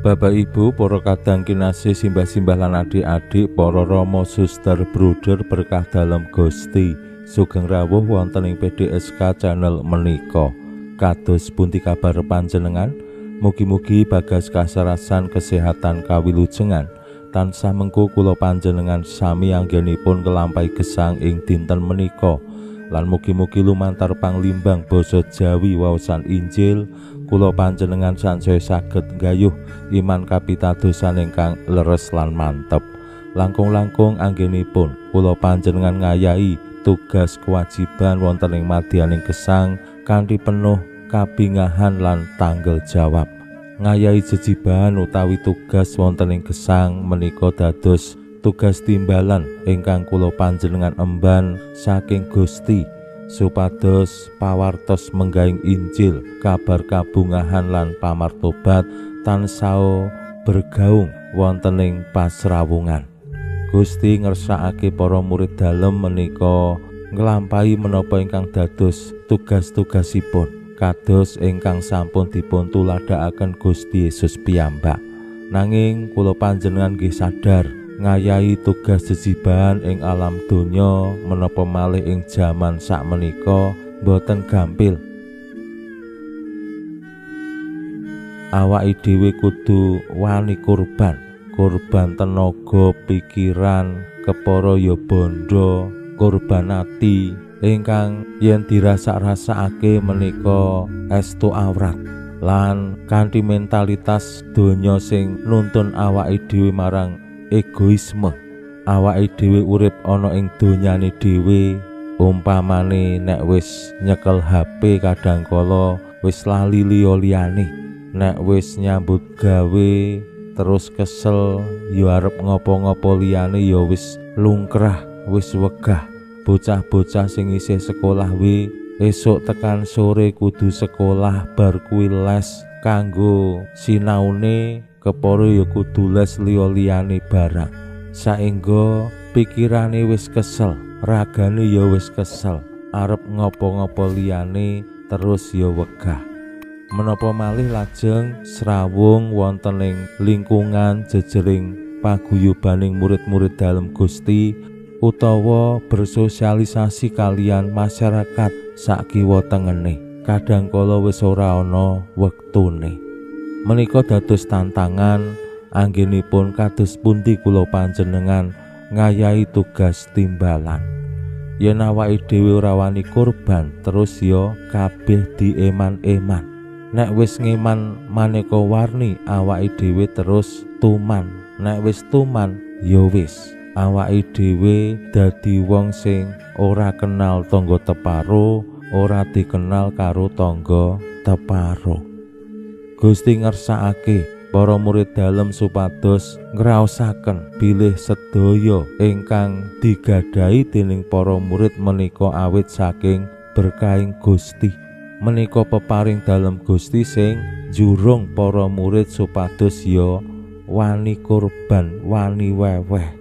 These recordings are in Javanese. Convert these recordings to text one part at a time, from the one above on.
Bapak Ibu, para kadang kinasih, simbah-simbah lan adik-adik, para rama, suster, bruder berkah dalem Gusti. Sugeng rawuh wonten ing PDSK channel menika. Kados pundi kabar panjenengan? Mugi-mugi bagas kasarasan kesehatan kawilujengan. Tansah mengko kula panjenengan sami anggenipun nglampahi gesang ing dinten menika. Lan mugi-mugi lumantar panglimbang basa Jawi waosan Injil kula panjenengan sansaya saged nggayuh iman kapitadosan ingkang leres lan mantep. Langkung-langkung anggenipun kula panjenengan ngayahi tugas kewajiban wonten ing madyaning gesang kanthi penuh kabingahan lan tanggung jawab. Ngayahi jejibahan utawi tugas wonten ing gesang menika dados tugas timbalan ingkang kula panjenengan emban saking Gusti supados pawartos menggahing Injil, kabar kabungahan lan pamartobat tansah bergaung wonten ing pasrawungan. Gusti ngersakake para murid dalem menika nglampahi menapa ingkang dados tugas-tugasipun kados ingkang sampun dipun tuladhakaken Gusti Yesus piyambak. Nanging kula panjenengan nggih sadar ngayahi tugas jejibahan ing alam donya menapa malih ing jaman sakmenika boten gampil. Awake dhewe kudu wani kurban, kurban tenaga, pikiran, kepara ya bondo, kurban ati ingkang yen dirasak-rasakake menika estu awrat. Lan kanthi mentalitas donya sing nuntun awake dhewe marang egoisme, awake dhewe urip ana ing donyane dhewe. Umpamane nek wis nyekel HP kadangkala wis lali liya-liyane, nek wis nyambut gawe terus kesel ya arep ngopo-ngopo liyane ya wis lungkrah, wis wegah. Bocah-bocah sing isih sekolah wi esuk tekan sore kudu sekolah, bar kuwi les kanggo sinaune, kepara ya kudu les liya-liyane barang. Saengga pikirane wis kesel, ragane ya wis kesel, arep ngopo-ngopo liyane terus ya wegah. Menapa malih lajeng srawung wonten ing lingkungan jejering paguyubaning murid-murid dalem Gusti utawa bersosialisasi kalian masyarakat sakiwa tengene, kadangkala wis ora ana wektune. Menika dados tantangan anggenipun kados pundi kula panjenengan ngayahi tugas timbalan. Yen awake dhewe ora wani kurban terus ya kabeh dieman-eman. Nek wis ngeman maneka warni awake dhewe terus tuman. Nek wis tuman ya wis, awake dhewe dadi wong sing ora kenal tangga teparo, ora dikenal karo tangga teparo. Gusti ngersakake para murid dalem supados ngraosaken bilih sedaya ingkang digadhahi dening para murid menika awit saking berkahing Gusti. Menika peparing dalem Gusti sing njurung para murid supados ya wani kurban, wani weweh.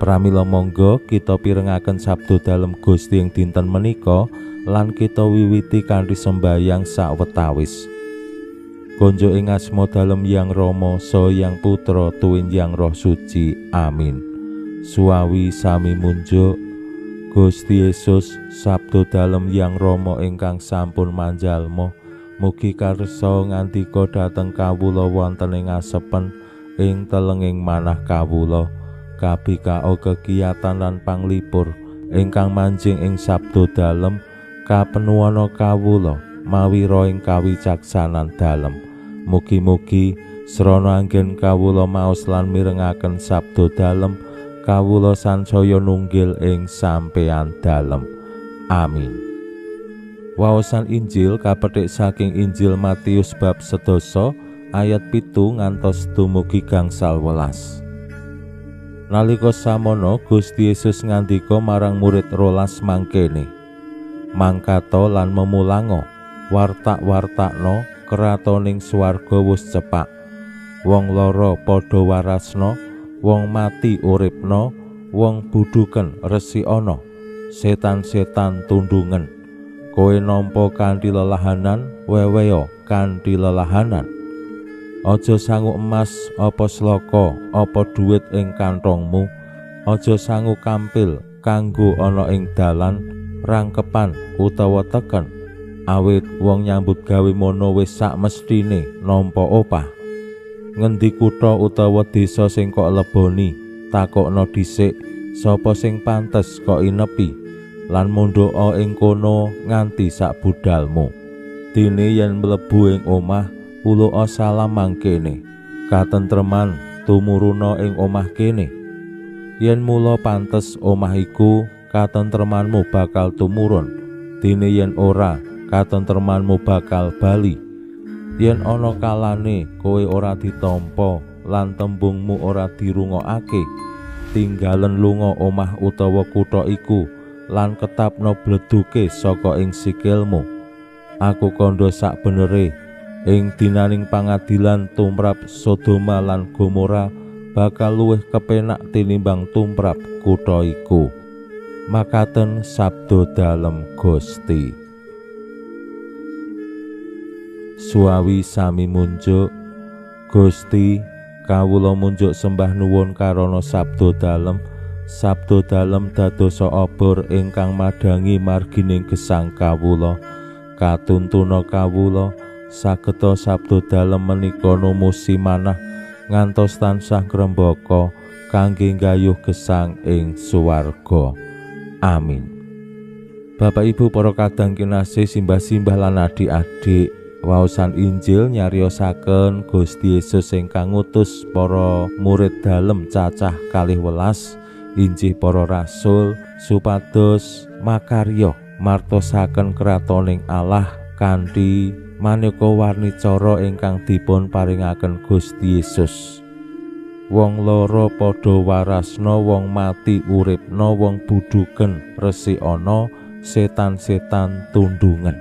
Pramila monggo kita pirengaken sabda dalem Gusti ing dinten menika lan kita wiwiti kanthi sembayang sawetawis. Konjuk ing asma dalem Yang Rama, saha Yang Putra, tuwin Yang Roh Suci. Amin. Suwawi sami munjuk Gusti Yesus, sabda dalem Yang Rama ingkang sampun manjalma, mugi karsa ngandika dhateng kawula wonten ing asepen ing telenging manah kawula. Kabikao kekiyatan lan panglipur ingkang manjing ing sabda dalem kapenuwana kawula mawi roing kawicaksanan dalem. Mugi-mugi srana anggen kawula maos lan mirengaken sabda dalem, kawula sansaya nunggil ing sampeyan dalem. Amin. Waosan Injil kapethik saking Injil Matius bab 7 ayat 7 ngantos dumugi 18. Nalika samono Gusti Yesus ngandika marang murid 12 mangkene, mangkato lan memulango, wartak-wartakno kratoning swarga wis cepak. Wong lara padha warasna, wong mati uripna, wong buduken resikana, setan-setan tundungen. Kowe nampa kanthi lelahanan, weweya kanthi lelahanan. Aja sangu emas apa sloka apa dhuwit ing kantongmu, aja sangu kampil kanggo ana ing dalan, rangkepan utawa teken, awit wong nyambut gawe mono wis sak mesthine nampa opah. Ngendi kutha utawa desa sing kok leboni, takokno dhisik sapa sing pantes kok inepi, lan mundhuka ing kono nganti sak budalmu. Dene yen mlebu ing omah, uluka salam mangkene, katentreman tumuruna ing omah kene. Yen mula pantes omah iku, katentremanmu bakal tumurun. Dene yen ora, katentremanmu bakal bali. Yen ana kalane kowe ora ditampa lan tembungmu ora dirungokake, tinggalen lunga omah utawa kutha iku lan ketapno bleduke saka ing sikilmu. Aku kandha sak benere, ing dinaning pangadilan tumrap Sodoma lan Gomora bakal luwih kepenak tinimbang tumrap kutha iku. Makaten sabda dalem Gusti. Suawi sami munjuk. Gusti, kawula munjuk sembah nuwun karana sabda dalem. Sabda dalem dadosa obor ingkang madhangi margining gesang kawula. Katuntuna kawula sageta sabda dalem menika numusi manah ngantos tansah ngrembaka kangge nggayuh gesang ing swarga. Amin. Bapak Ibu para kadang kinasih, simbah-simbah lan adik-adik, waosan Injil nyariosaken Gusti Yesus ingkang ngutus para murid dalem cacah 12 injih para rasul supados makarya martosaken kratoning Allah kanthi maneka warni cara ingkang dipun paringaken Gusti Yesus. Wong lara padha warasna, wong mati uripna, wong buduken resikana, setan-setan tundungan.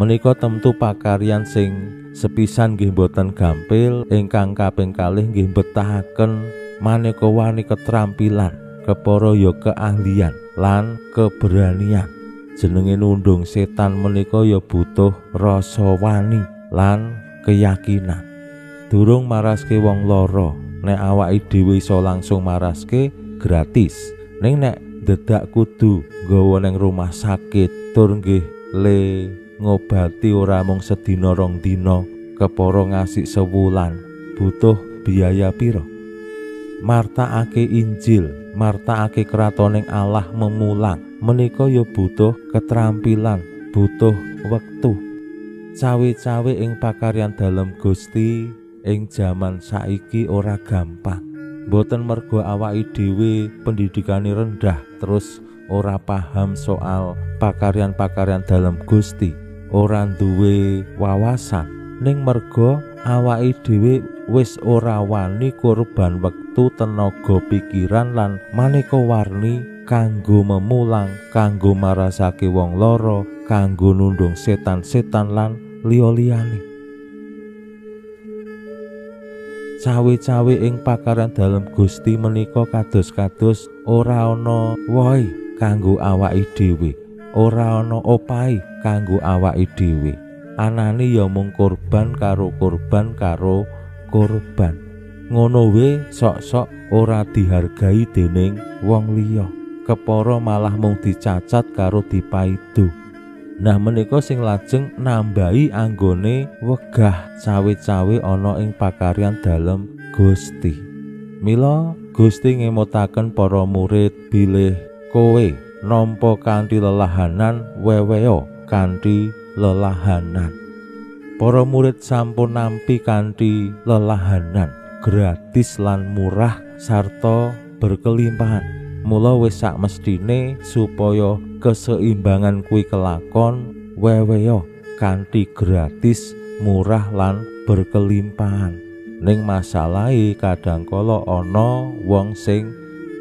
Menika tentu pakaryan sing sepisan nggih boten gampil, ingkang kaping kalih nggih betahaken maneka warni keterampilan, kepara ya keahlian lan keberanian. Jenenge nundung setan menika ya butuh rasa wani lan keyakinan. Durung maraske wong lara, nek awake dhewe iso langsung maraske gratis. Ning nek dedak kudu nggawa nang rumah sakit tur nggih le ngobati ora mung sedina rong dina, kepara ngasih sewulan, butuh biaya pira? Martakake Injil, martakake kratoning Allah memulang menika ya butuh keterampilan, butuh wektu. Cawe-cawe ing pakaryan dalem Gusti ing jaman saiki ora gampang. Mboten mergo awake dhewe pendidikane rendah terus ora paham soal pakaryan-pakaryan dalem Gusti, ora duwe wawasan, ning mergo awake dhewe wis ora wani korban wektu, tenaga, pikiran lan maneka warni kanggo memulang, kanggo marasake wong lara, kanggo nundung setan-setan lan liya-liyane. Cawe-cawe ing pakaryan dalem Gusti menika kados-kados ora ana wohe kanggo awake dhewe, ora ana opahe kanggo awake dhewe. Anane ya mung korban karo korban karo korban. Ngono we sok-sok ora dihargai dening wong liya. Kepara malah mung dicacat karo dipaido. Nah menika sing lajeng nambahi anggone wegah cawe-cawe ana ing pakaryan dalem Gusti. Mila Gusti ngemutaken para murid bilih kowe nampa kanthi lelahanan, weweya kanthi lelahanan. Para murid sampun nampi kanthi lelahanan, gratis lan murah sarta berkelimpahan. Mula wis sak mesthine supaya keseimbangan kuwi kelakon, weweya kanthi gratis, murah lan berkelimpahan. Ning masalahe kadang kala ana wong sing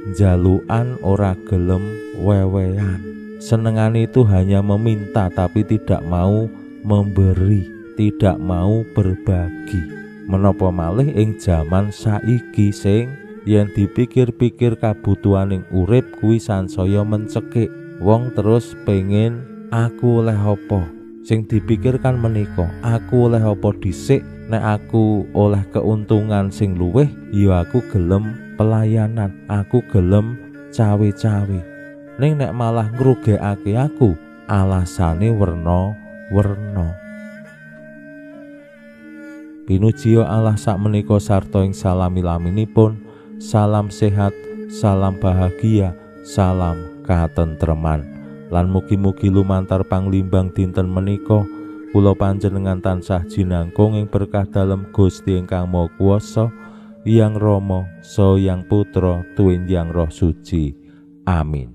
Njalukan ora gelem wewehan. Senengane itu hanya meminta tapi tidak mau memberi, tidak mau berbagi. Menapa malih ing jaman saiki sing yen dipikir-pikir kabutuhaning urip kuwi sansaya mencekik. Wong terus pengen aku oleh apa? Sing dipikirkan menika, aku oleh apa dhisik? Nek aku oleh keuntungan sing luwih, ya aku gelem pelayanan, aku gelem cawe-cawe. Ning nek malah ngrugekake aku, alasane werna-werna. Pinujiya Allah sakmenika sarta ing salami-laminipun. Salam sehat, salam bahagia, salam katentreman. Lan mugi-mugi lumantar panglimbang dinten menika kula panjenengan tansah jinangkung ing berkah dalem Gusti ingkang Maha Kuwasa, Hyang Rama, Saha Hyang Putra, tuwin Hyang Roh Suci. Amin.